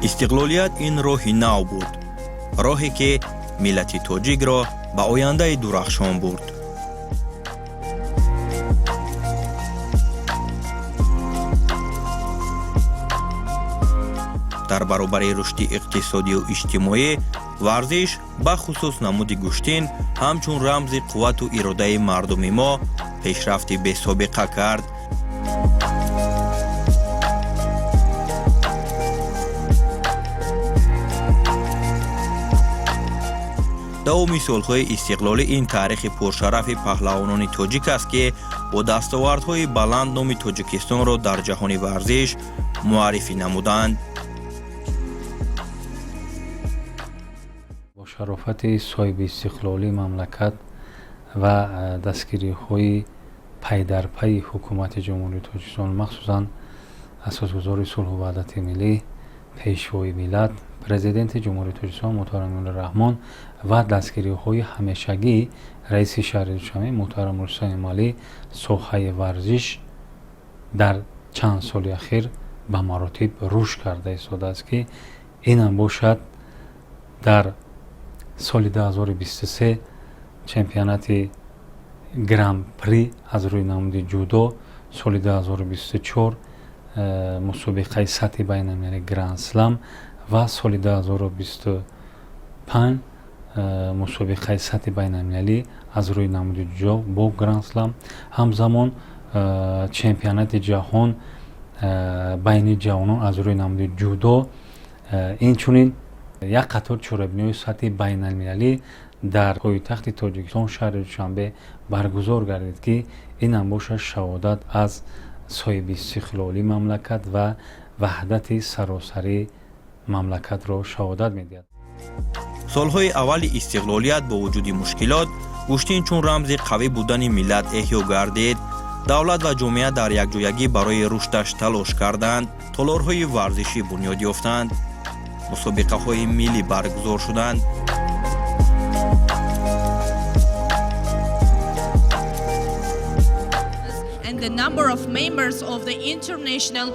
Истиқлолият ин роҳи нав буд, роҳе ки миллати тоҷикро ба ояндаи дурахшон бурд. Дар баробари рушди иқтисодию иҷтимоӣ, варзиш, бахусус намуди гӯштин, ҳамчун рамзи қуввату иродаи мардуми мо пешрафти бесобиқа кард. Давоми солҳои истиқлолӣ ин таърихи пуршарафи паҳлавонони тоҷик аст, ки бо дастовардҳои баланд номи Тоҷикистонро дар ҷаҳони варзиш муаррифӣ намуданд. Бо шарофати соҳибистиқлолии мамлакат ва дастгириҳои пайдарпайи ҳукумати Ҷумҳурии Тоҷикистон, махсусан асосгузори сулҳу ваҳдати миллӣ, пешвои миллат, Президенти Ҷумҳурии Тоҷикистон муҳтарам Эмомалӣ Раҳмон ва дастгириҳои ҳамешагии раиси шаҳри Душанбе муҳтарам Рустам Эмомалӣ, соҳаи варзиш дар чанд соли ахир ба маротиб рушд карда истодааст, ки инам бошад дар соли 2023 чемпионати Гран-при аз рӯи намуди ҷудо, соли 2024 мусобиқаи сатҳи байналмилалӣ Гранд-слам ва соли 2025 мусобиқаи сатҳи байналмилалӣ аз рӯи намуди ҷудо бо Гранд-слам, ҳамзамон чемпионати ҷаҳон байни ҷавонон аз рӯи намуди ҷудо, инчунин як қатор чорабиниҳои сатҳи байналмилалӣ дар пойтахти Тоҷикистон, шаҳри Душанбе баргузор гардид, ки инам бошад шаҳодат аз соҳибистиқлолии мамлакат ва ваҳдати саросарии мамлакатро шаҳодат медиҳад. Солҳои аввали истиқлолият бо вуҷуди мушкилот гӯштин чун рамзи қавӣ будани миллат эҳё гардид. Давлат ва ҷомеа дар якҷоягӣ барои рушдаш талош карданд, толорҳои варзишӣ бунёд ёфтанд, мусобиқаҳои миллӣ баргузор шуданд. And the number of members of the international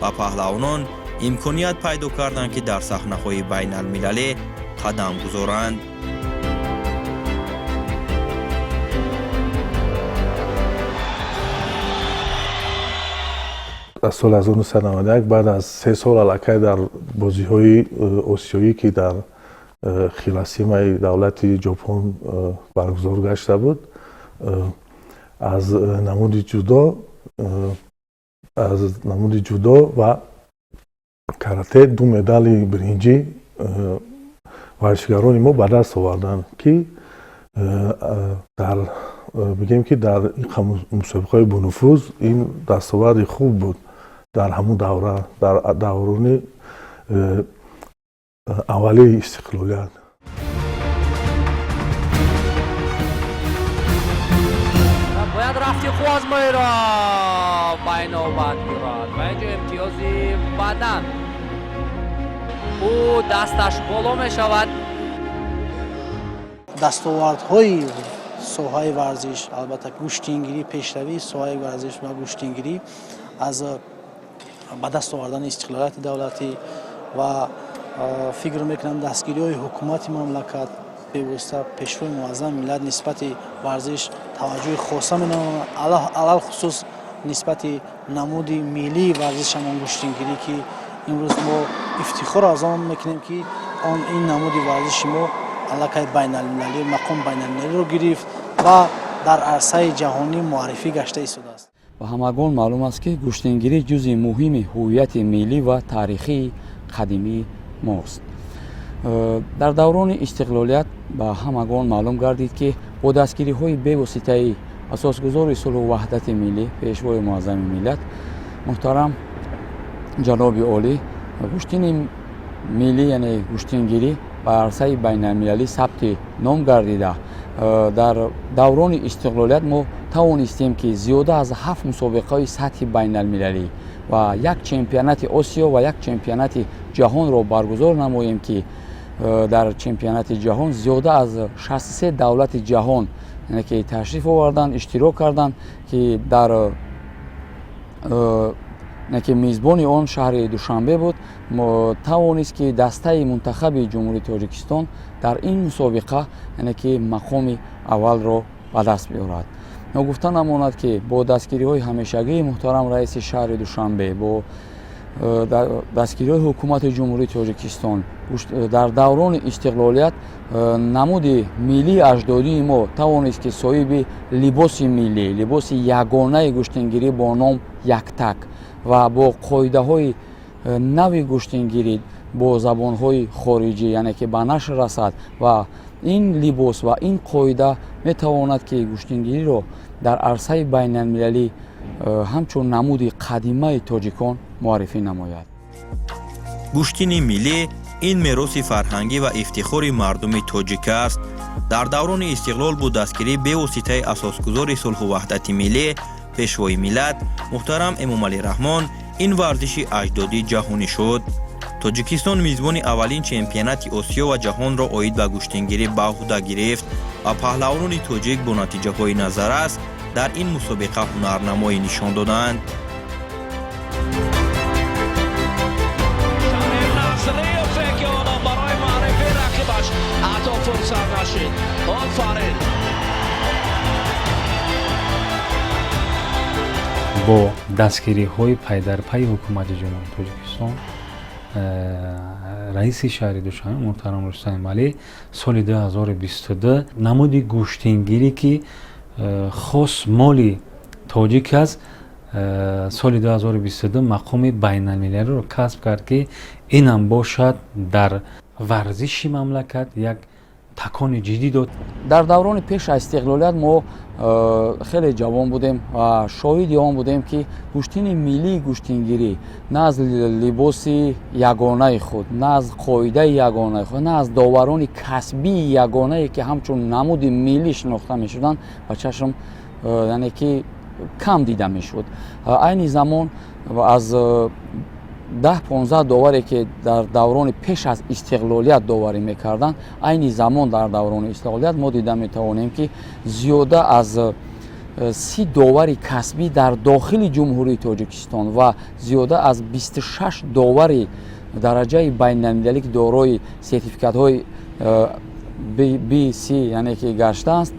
Ва паҳлавонон имконият пайдо карданд, ки дар саҳнаҳои байналмилалӣ қадам гузоранд. Аз соли 1991, баъд аз 3 сол, аллакай дар бозиҳои осиёӣ, ки дар Хиросимаи давлати Ҷопон баргузор гашта буд, аз намуди ҷудо ва карате ду медали биринҷӣ варзишгарони мо ба даст оварданд, ки дар бигем, ки дар ин мусобиқаҳои бонуфуз ин дастоварди хуб буд дар ҳамун давра, дар даврони аввалии истиқлолият. Бояд рафти қуввазмоиро ба инобат гирад ва инҷо имтиёзи бадан, ӯ дасташ боло мешавад. Дастовардҳои соҳаи варзиш, албатта гӯштингирӣ, пешравии соҳаи варзиш ва гӯштингирӣ аз ба даст овардани истиқлолияти давлатӣ ва, фикр мекунам, дастгириҳои ҳукумати мамлакат, бевосита Пешвои муаззами миллат нисбати варзиш таваҷҷӯҳи хоса менамояд, алалхусус нисбати намуди миллии варзишамон гӯштингирӣ, ки имрӯз мо ифтихор аз он мекунем, ки он ин намуди варзиши мо аллакай байналмилалӣ мақом байналмилалиро гирифт ва дар арсаи ҷаҳонӣ муаррифӣ гашта истодааст. Ба ҳамагон маълум аст, ки гӯштингирӣ ҷузъи муҳими ҳуввияти миллӣ ва таърихии қадимии мост. Дар даврони истиқлолият ба ҳамагон маълум гардид, ки бо дастгириҳои бевоситаи асосгузори сулҳу ваҳдати миллӣ, Пешвои муаззами миллат муҳтарам ҷаноби олӣ гӯштини миллӣ, яъне гӯштингирӣ ба арсаи байналмилалӣ сабти ном гардида. Дар даврони истиқлолият мо тавонистем, ки зиёда аз ҳафт мусобиқаҳои сатҳи байналмилалӣ ва як чемпионати Осиё ва як чемпионати ҷаҳонро баргузор намоем, ки дар чемпионати ҷаҳон зиёда аз 63 давлати ҷаҳон, яъне ки ташриф оварданд, иштирок карданд, ки дар ки мизбони он шаҳри Душанбе буд. Тавонист, ки дастаи мунтахаби Ҷумҳурии Тоҷикистон дар ин мусобиқа, яъне ки мақоми аввалро ба даст биёрад. Ногуфта намонад, ки бо дастгириҳои ҳамешагии муҳтарам раиси шаҳри Душанбе, бо дастгириҳои ҳукумати Ҷумҳурии Тоҷикистон дар даврони истиқлолият намуди миллии аҷдодии мо тавонист, ки соҳиби либоси миллӣ, либоси ягонаи гӯштингирӣ бо ном «Яктак» ва бо қоидаҳои нави гӯштингирӣ бо забонҳои хориҷӣ, яъне ки ба нашр расад. Ва ин либос ва ин қоида метавонад, ки гӯштингириро дар арсаи байналмилалӣ ҳамчун намуди қадимаи тоҷикон муаррифӣ намояд. Гӯштини миллӣ ин мероси фарҳангӣ ва ифтихори мардуми тоҷик аст. Дар даврони истиқлол бо дастгирии бевоситаи асосгузори сулҳу ваҳдати миллӣ, пешвои миллат муҳтарам Эмомалӣ Раҳмон ин варзиши аҷдодӣ ҷаҳонӣ шуд. Тоҷикистон мизбони аввалин чемпионати Осиё ва ҷаҳонро оид ба гӯштингирӣ ба ӯҳда гирифт ва паҳлавонони тоҷик бо натиҷаҳои назаррас дар ин мусобиқа ҳунарнамоӣ нишон доданд. Барои маърифи рақибаш ҳатто фурсат нашид. Офарин! Бо дастгириҳои пайдарпайи ҳукумати Ҷумҳурии Тоҷикистон, раиси шаҳри Душанбе муҳтарам Рустам Эмомалӣ соли 2022 намуди гӯштингирӣ, ки хос моли тоҷик аст, соли 2022 мақоми байналмилалиро касб кард, ки инам бошад дар варзиши мамлакат як такони ҷиддӣ дод. Дар даврони пеш аз истиқлолият мо хеле ҷавон будем ва шоҳиди он будем, ки гӯштини миллии гӯштингирӣ на аз либоси ягонаи худ, на аз қоидаи ягонаи худ, на аз доварони касбии ягонае, ки ҳамчун намуди миллӣ шинохта мешуданд, ба чашм, яъне ки кам дида мешуд. Айни замон аз 10-15 доваре, ки дар даврони пеш аз истиқлолият доварӣ мекарданд, айни замон дар даврони истиқлолият мо дида метавонем, ки зиёда аз 30 довари касбӣ дар дохили Ҷумҳурии Тоҷикистон ва зиёда аз 26 довари дараҷаи байналмилалӣ, ки дорои сертификатҳои B, C, яъне ки гаштааст,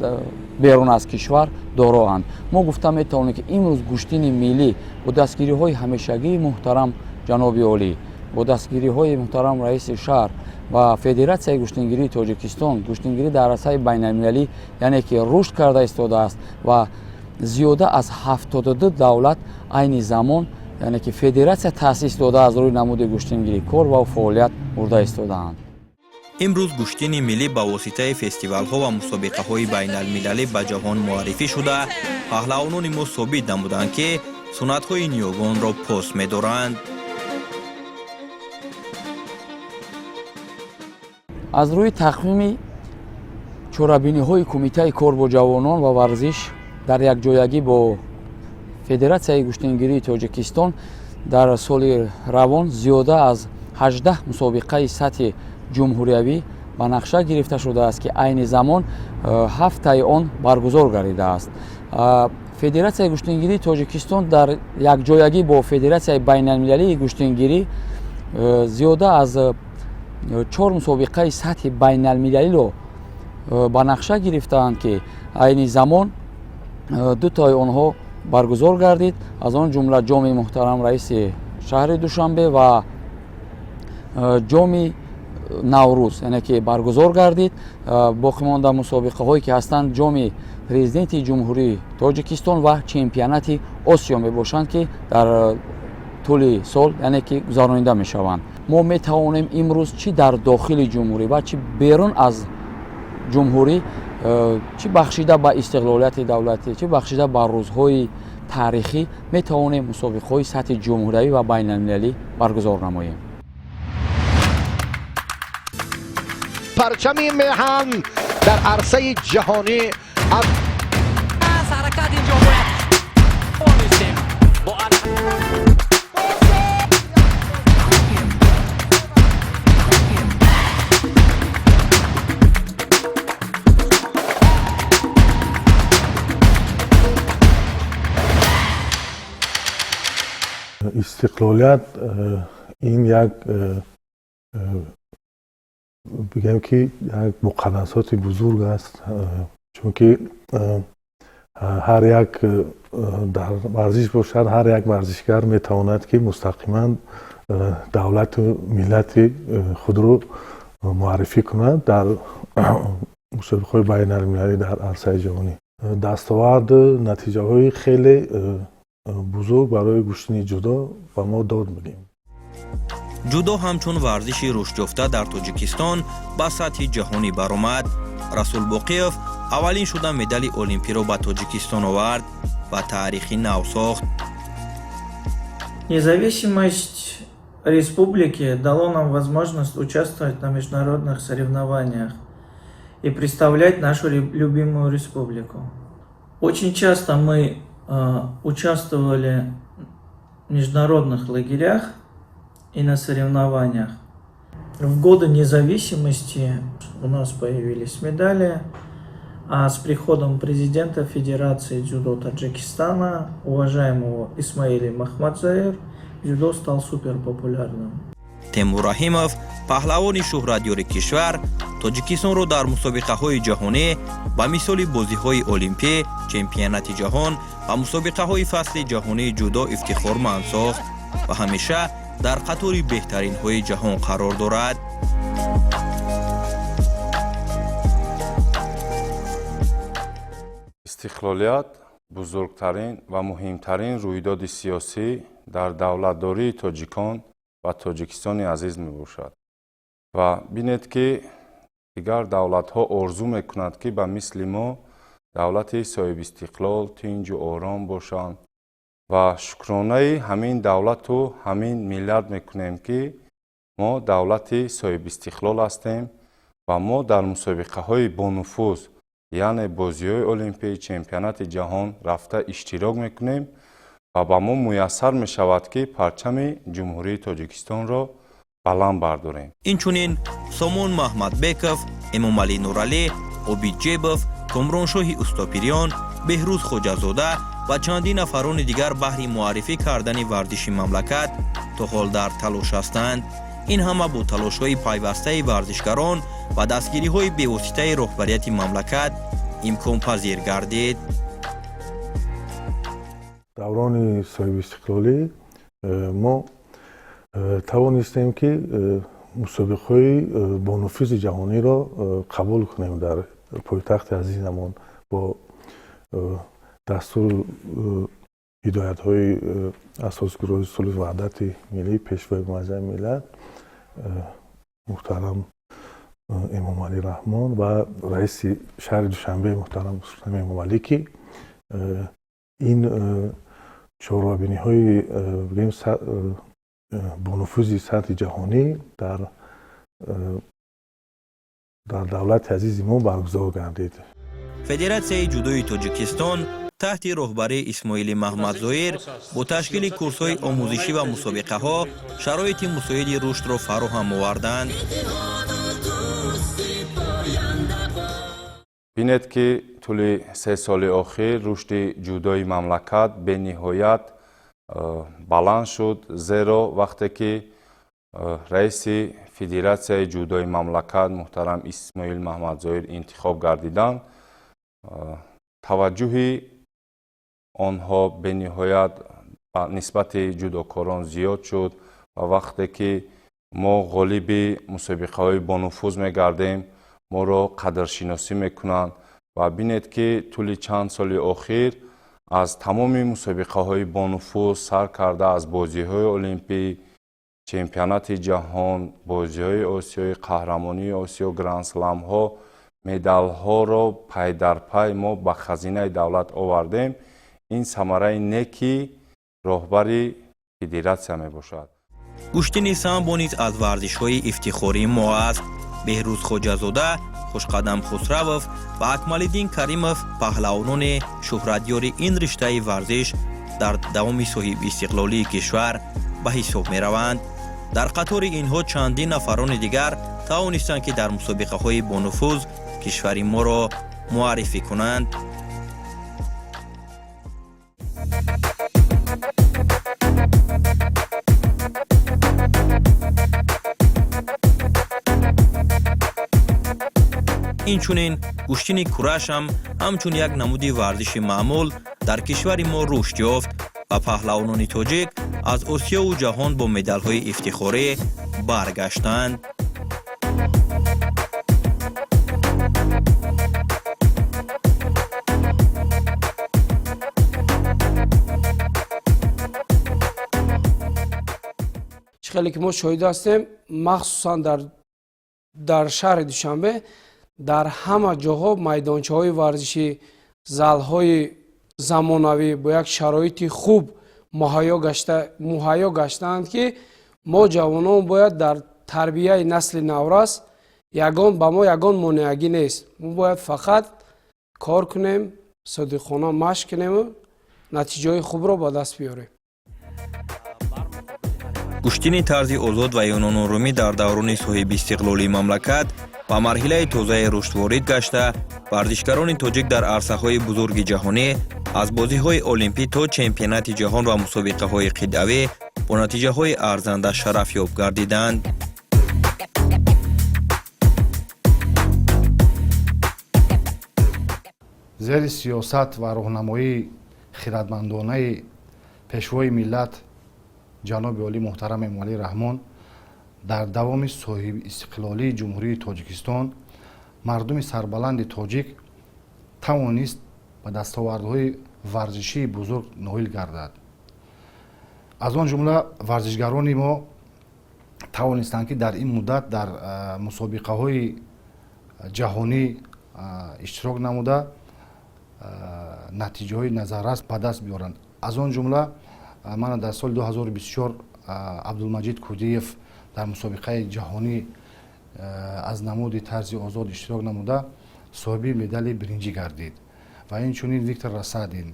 берун аз кишвар дороанд. Мо гуфта метавонем, ки имрӯз гӯштини миллӣ бо дастгириҳои ҳамешагии муҳтарам ҷаноби олӣ, бо дастгириҳои муҳтарам раиси шаҳр ва Федератсияи гӯштингирии Тоҷикистон гӯштингирӣ дар арсаи байналмилалӣ, яъне ки рушд карда истодааст ва зиёда аз 72 давлат айни замон, яъне ки федератсия таъсис дода, аз рӯи намуди гӯштингирӣ кор ва фаъолият бурда истодаанд. Имрӯз гӯштини миллӣ ба воситаи фестивалҳо ва мусобиқаҳои байналмилалӣ ба ҷаҳон муаррифӣ шуда, паҳлавонони мо собит намуданд, ки суннатҳои ниёгонро пос медоранд. Аз рӯи тақвими чорабиниҳои Кумитаи кор бо ҷавонон ва варзиш дар якҷоягӣ бо Федератсияи гӯштингирии Тоҷикистон дар соли равон зиёда аз 18 мусобиқаи сатҳи ҷумҳуриявӣ ба нақша гирифта шудааст, ки айни замон ҳафтаи он баргузор гардидааст. Федератсияи гӯштингирии Тоҷикистон дар якҷоягӣ бо Федератсияи байналмилалии гӯштингирӣ зиёда аз чор мусобиқаи сатҳи байналмилалиро ба нақша гирифтаанд, ки айни замон дутои онҳо баргузор гардид, аз он ҷумла ҷоми муҳтарам раиси шаҳри Душанбе ва ҷоми Наврӯз, яъне ки баргузор гардид. Боқимонда мусобиқаҳое ки ҳастанд, ҷоми Президенти Ҷумҳурии Тоҷикистон ва чемпионати Осиё мебошанд, ки дар тӯли сол, яъне ки гузаронида мешаванд. Мо метавонем имрӯз чӣ дар дохили ҷумҳурӣ ва чӣ берун аз ҷумҳурӣ, чӣ бахшида ба истиқлолияти давлатӣ, чӣ бахшида ба рӯзҳои Таърихӣ метавонем мусобиқаҳои сатҳи ҷумҳуриявӣ ва байналмилалӣ баргузор намоем. Парчами меҳан дар арсаи ҷаҳонӣ. Ҳаракат инҷо бояд онистем бо. Истиқлолият ин як бигем ки як муқаддасоти бузург аст, чунки ҳар як дар варзиш бошад, ҳар як варзишгар метавонад ки мустақиман давлату миллати худро муаррифӣ кунад дар мусобиқаҳои байналмилалӣ, дар арсаи ҷаҳонӣ. Дастоварду натиҷаҳои хеле бузург барои гӯштини ҷудо ба мо дод мегӯем. Ҷудо ҳамчун варзиши рушдёфта дар Тоҷикистон ба сатҳи ҷаҳонӣ баромад. Расул Боқиев аввалин шуда медали олимпиро ба Тоҷикистон овард ва таърихи нав сохт. Независимость республики дало нам возможность участвовать на международных соревнованиях и представлять нашу любимую республику. Очень часто мы участвовали в международных лагерях и на соревнованиях. В годы независимости у нас появились медали, а с приходом президента Федерации дзюдо Таджикистана, уважаемого Исмаила Махмадзоира, дзюдо стал суперпопулярным. Темур Раҳимов, паҳлавони шӯҳратёри кишвар, Тоҷикистонро дар мусобиқаҳои ҷаҳонӣ ба мисоли бозиҳои олимпӣ, чемпионати ҷаҳон ва мусобиқаҳои фасли ҷаҳонии ҷудо ифтихорманд сохт ва ҳамеша дар қатори беҳтаринҳои ҷаҳон қарор дорад. Истиқлолият бузургтарин ва муҳимтарин рӯйдоди сиёсӣ дар давлатдории тоҷикон ва Тоҷикистони азиз мебошад. Ва бинед, ки дигар давлатҳо орзу мекунанд, ки ба мисли мо давлати соҳибистиқлол, тинҷу ором бошанд. Ва шукронаи ҳамин давлату ҳамин миллат мекунем, ки мо давлати соҳибистиқлол ҳастем ва мо дар мусобиқаҳои бонуфуз, яъне бозиҳои олимпӣ, чемпионати ҷаҳон рафта иштирок мекунем ва ба мо муяссар мешавад, ки парчами Ҷумҳурии Тоҷикистонро баланд бардорем. Инчунин Сомон Маҳмадбеков, Эмомалӣ Нуралӣ, Обид Ҷебов, Комроншоҳи Устопириён, Беҳрӯз Хоҷазода ва чандин нафарони дигар баҳри муаррифӣ кардани варзиши мамлакат то ҳол дар талош ҳастанд. Ин ҳама бо талошҳои пайвастаи варзишгарон ва дастгириҳои бевоситаи роҳбарияти мамлакат имконпазир гардид. Даврони соҳибистиқлолӣ мо тавонистем, ки мусобиқаҳои бонуфузи ҷаҳониро қабул кунем дар пойтахти азизамон бо дастуру ҳидоятҳои асосгузори сулҳу ваҳдати миллӣ, Пешвои муаззами миллат муҳтарам Эмомалӣ Раҳмон ва раиси шаҳри Душанбе муҳтарам Рустам Эмомалӣ, ки ин чорабиниҳои, бигем, бонуфузи сатҳи ҷаҳонӣ дар давлати азизи мо баргузор гардид. Федератсияи ҷудои Тоҷикистон таҳти роҳбарии Исмоили Маҳмадзоир бо ташкили курсҳои омӯзишӣ ва мусобиқаҳо шароити мусоиди рушдро фароҳам оварданд. Бинед, ки тӯли 3 соли охир рушди ҷудои мамлакат бениҳоят баланд шуд, зеро вақте ки раиси Федератсияи ҷудои мамлакат муҳтарам Исмоил Маҳмадзоир интихоб гардиданд, таваҷҷӯҳи онҳо бениҳоят нисбати ҷудокорон зиёд шуд. Ва вақте ки мо ғолиби мусобиқаҳои бонуфуз мегардем, моро қадршиносӣ мекунанд. Ва бинед, ки тӯли чанд соли охир аз тамоми мусобиқаҳои бонуфуз сар карда, аз бозиҳои олимпӣ, чемпионати ҷаҳон, бозиҳои осиёи, қаҳрамонии Осиё, гранд-сламҳо медалҳоро пай дар пай мо ба хазинаи давлат овардем. Ин самараи неки роҳбари федератсия мебошад. Гӯштини самбо низ аз варзишҳои ифтихории мо аст. Беҳрӯз Хоҷазода, Хушқадам Хусравов ва Акмалиддин Каримов паҳлавонони шӯҳратёри ин риштаи варзиш дар давоми соҳибистиқлолии кишвар ба ҳисоб мераванд. Дар қатори инҳо чандин нафарони дигар тавонистанд, ки дар мусобиқаҳои бонуфуз кишвари моро муаррифӣ кунанд. Инчунин гӯштини кураш ҳам ҳамчун як намуди варзиши маъмул дар кишвари мо рушд ёфт ва паҳлавонони тоҷик аз Осиёву ҷаҳон бо медалҳои ифтихорӣ баргаштанд. Чӣ хеле ки мо шоҳид ҳастем, махсусан дар шаҳри Душанбе дар ҳама ҷоҳо майдончаҳои варзишӣ, залҳои замонавӣ бо як шароити хуб муҳайё гаштаанд, ки мо ҷавонон бояд дар тарбияи насли наврас ягон ба мо ягон монеагӣ нест. Мо бояд фақат кор кунем, содиқона машқ кунему натиҷаҳои хубро ба даст биёрем. Гӯштини тарзи озод ва юнону румӣ дар даврони соҳибистиқлолии мамлакат ба марҳилаи тозаи рушд ворид гашта, варзишгарони тоҷик дар арсаҳои бузурги ҷаҳонӣ, аз бозиҳои олимпӣ то чемпионати ҷаҳон ва мусобиқаҳои қитъавӣ, бо натиҷаҳои арзанда шарафёб гардиданд. Зери сиёсат ва роҳнамоии хиратмандонаи Пешвои миллат, ҷаноби олӣ муҳтарам Эмомалӣ Раҳмон, дар давоми соҳибистиқлолии Ҷумҳурии Тоҷикистон мардуми сарбаланди тоҷик тавонист ба дастовардҳои варзишии бузург ноил гардад. Аз он ҷумла варзишгарони мо тавонистанд, ки дар ин муддат дар мусобиқаҳои ҷаҳонӣ иштирок намуда, натиҷаҳои назаррас ба даст биёранд. Аз он ҷумла мана дар соли 2024 Абдулмаҷид Кудиев дар мусобиқаи ҷаҳонӣ аз намуди тарзи озод иштирок намуда, соҳиби медали биринҷӣ гардид ва инчунин Виктор Расадин,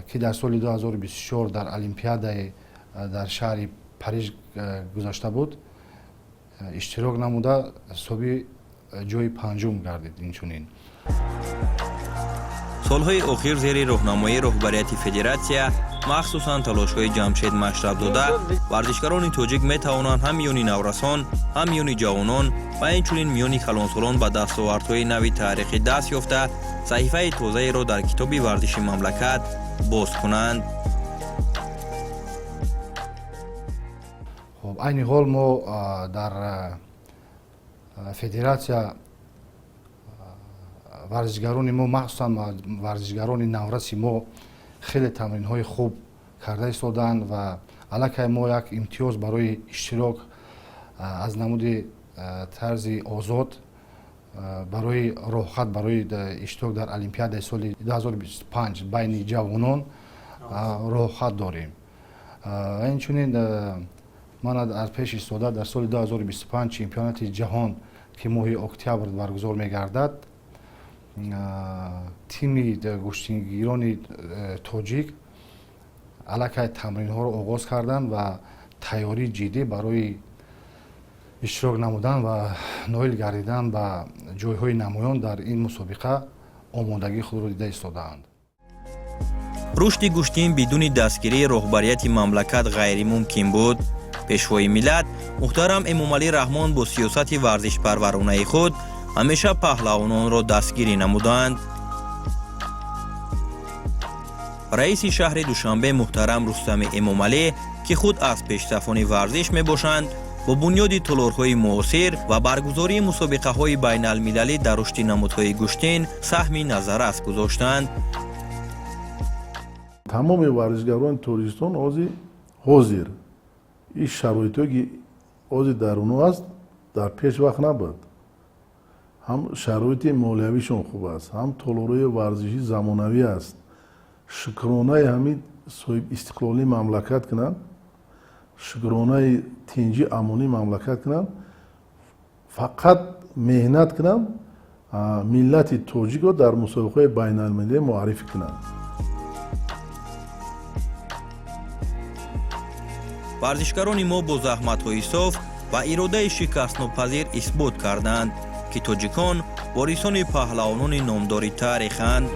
ки дар соли 2024 дар олимпиадаи дар шаҳри Париж гузашта буд, иштирок намуда, соҳиби ҷои панҷум гардид инчунин. Солҳои охир зери роҳнамоии роҳбарияти федератсия, махсусан талошҳои Ҷамшед Машрабзода, варзишгарони тоҷик метавонанд ҳам миёни наврасон, ҳам миёни ҷавонон ва инчунин миёни калонсолон ба дастовардҳои нави таърихӣ даст ёфта, саҳифаи тозаеро дар китоби варзиши мамлакат боз кунанд. Хоб, айни ҳол мо дар федератсия варзишгарони мо, махсусан варзишгарони навраси мо, хеле тамринҳои хуб карда истодаанд ва аллакай мо як имтиёз барои иштирок аз намуди тарзи озод барои роҳхат барои иштирок дар олимпиадаи соли 2025 байни ҷавонон роҳхат дорем. Инчунин ман аз пеш истода дар соли 2025 чемпионати ҷаҳон, ки моҳи октябр баргузор мегардад, тими гӯштингирони тоҷик аллакай тамринҳоро оғоз карданд ва тайёрии ҷиддӣ барои иштирок намудан ва ноил гардидан ба ҷойҳои намоён дар ин мусобиқа омодагии худро дида истодаанд. Рушди гӯштин бидуни дастгирии роҳбарияти мамлакат ғайримумкин буд. Пешвои миллат муҳтарам Эмомалӣ Раҳмон бо сиёсати варзишпарваронаи худ ҳамеша паҳлавононро дастгирӣ намуданд. Раиси шаҳри Душанбе муҳтарам Рустами Эмомалӣ, ки худ аз пешсафони варзиш мебошанд, бо бунёди толорҳои муосир ва баргузории мусобиқаҳои байналмилалӣ дар рушди намудҳои гӯштин саҳми назаррас гузоштанд. Тамоми варзишгарони Тоҷикистон ҳозир ин шароитое ки ҳозир дар онҳо аст, дар пеш вақт набуд. Ҳам шароити молиявишон хуб аст, ҳам толорҳои варзишӣ замонавӣ аст. Шукронаи ҳамин соҳибистиқлолии мамлакат кунанд, шукронаи тинҷи амонии мамлакат кунанд, фақат меҳнат кунанд, миллати тоҷикро дар мусобиқаҳои байналмилалӣ муаррифӣ кунанд. Варзишгарони мо бо заҳматҳои соф ва иродаи шикастнопазир исбот карданд, ки тоҷикон ворисони паҳлавонони номдори таъриханд.